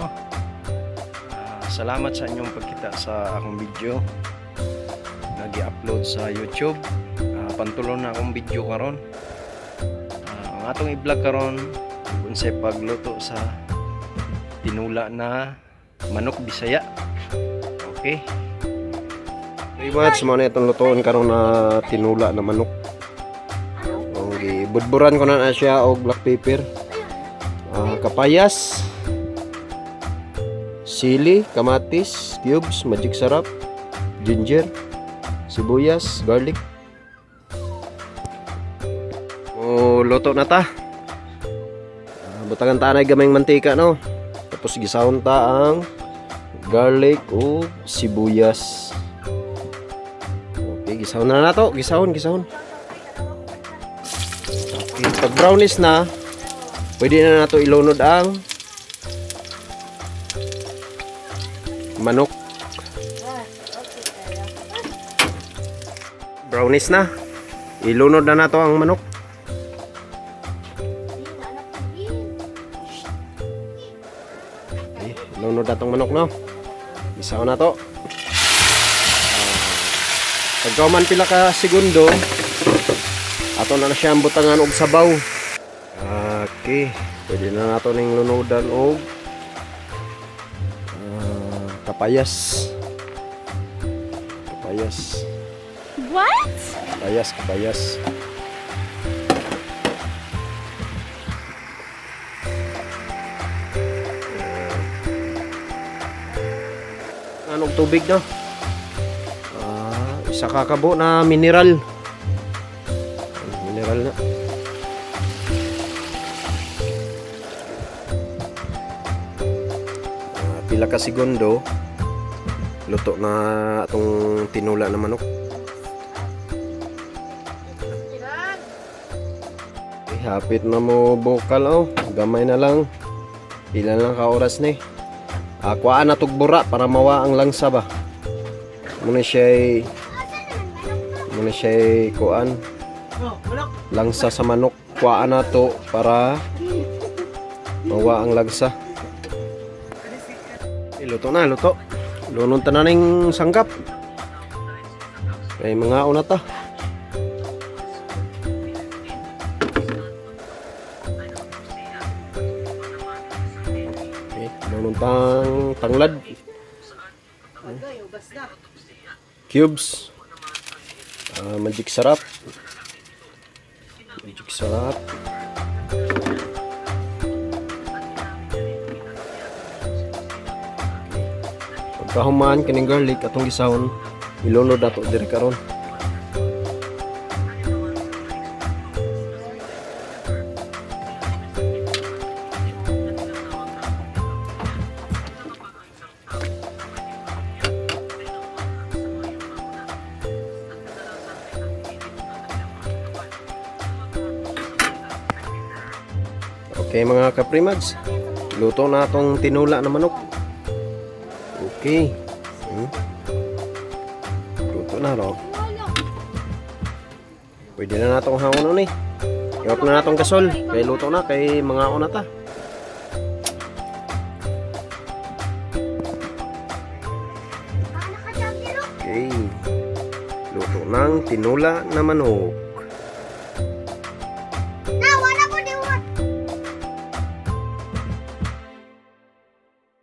no. Salamat sa inyong pagkita sa akong video na gi-upload sa YouTube. Pantulon na akong video karon. Ang atong i-vlog karon unsay pagluto sa tinula na manok Bisaya. Okay. Primads, mo na itong lutoon karon na tinula na manok. Okay, budburan ko na na siya og black pepper. Kapayas, sili, kamatis, cubes, magic sarap, ginger, sibuyas, garlic. O, luto na ta. Butangan ta na gamayng mantika, no. Tapos gisahon ta ang garlic o sibuyas. Okay, gisahon na nato. Gisahon, gisahon. Okay, pag brownies na, pwede na nato ilunod ang manok. Brownies na. Ilunod na nato ang manok. Okay, ilunod na tong manok, no. Gisahon na to. Pagka man pila ka segundo, ato na na siya ang butangan og sabaw. Okay, pwede na nato ning lunudan og kapayas. Kapayas. What? Kapayas, kapayas. Anong tubig, no? Isa ka kabo na mineral. Mineral na. Pila ka segundo, luto na atong tinula na manok. Eh, hapit na mo bukal, oh. Gamay na lang. Pila lang ka oras ni. Kuhaan na tugbura para mawa ang langsa ba. Muna siya kuan. Langsa sa manok. Kuhaan na to para mawa ang langsa. Eh, luto na, luto. Lunod ta na ning sangkap. Kay mga una ta. Okay, lunod tang tanglad. Cubes. Magic sarap. Magic sarap. Pagkahuman kining garlic atong gisahon, ilunod nato diri karon. Okay, mga kaprimads, luto na atong tinula na manok. Okay. Luto na, no? Pwede na natong hangon nun eh. I-off na natong gasol. Kay luto na, kay mga una ta. Okay. Luto ng tinula na manok.